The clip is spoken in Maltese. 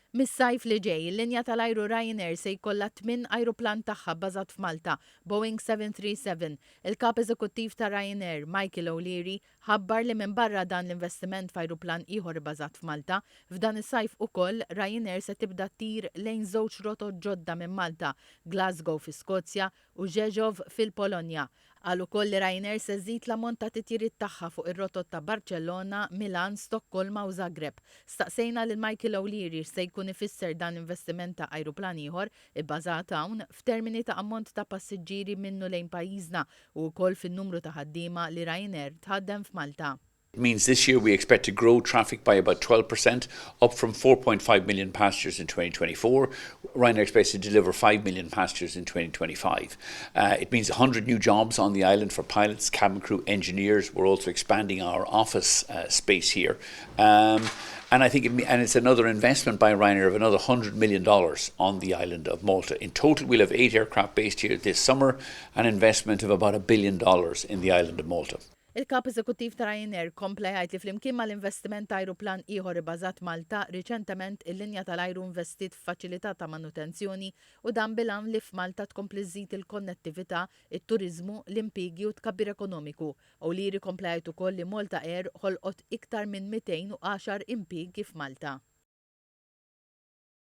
Mis-sajf li ġej, il-linja tal-ajru Ryanair se jkollha tmien ajruplan tagħha bbażat f'Malta, Boeing 737. Il-Kap Eżekuttiv ta' Ryanair, Michael O'Leary, ħabbar li minbarra dan l-investiment f'ajruplan ieħor ibbażat f'Malta, f'dan is-sajf ukoll Ryanair se tibda ttir lejn żewġ rotot ġodda minn Malta, Glasgow fi Skozja u Rzeszow fil-Polonja. Qal ukoll li Ryanair se żżid l-ammont ta' titjiriet tagħha fuq ir-rotot ta' Barċellona, Milan, Stokkolma u Zagreb. Staqsejna lil Michael O'Leary x'se jkun ifisser dan l-investiment ta' ajruplan ieħor ibbażat hawn f'termini ta' ammont ta' passiġġieri minnu lejn pajjiżna u wkoll fin-numru ta' ħaddiema li Ryanair tħaddem f'Malta. It means this year we expect to grow traffic by about 12%, up from 4.5 million passengers in 2024. Ryanair expects to deliver 5 million passengers in 2025. It means 100 new jobs on the island for pilots, cabin crew, engineers. We're also expanding our office space here. And I think it, and it's another investment by Ryanair of another $100 million on the island of Malta. In total, we'll have eight aircraft based here this summer, an investment of about $1 billion in the island of Malta. Il-kap eżekuttiv ta' Ryanair kompla jgħid li flimkien mal-investiment ta' ajruplan ieħor ibbażat Malta, riċentement il-linja tal-ajru investit f'faċilità ta' manutenzjoni u dan bil-għan li f'Malta tkompli żżid il-konnettività, it-turiżmu, l-impjiegi u tkabbir ekonomiku. O'Leary kompla jgħid ukoll li Malta Air ħolqot iktar minn 210 impjiegi f'Malta.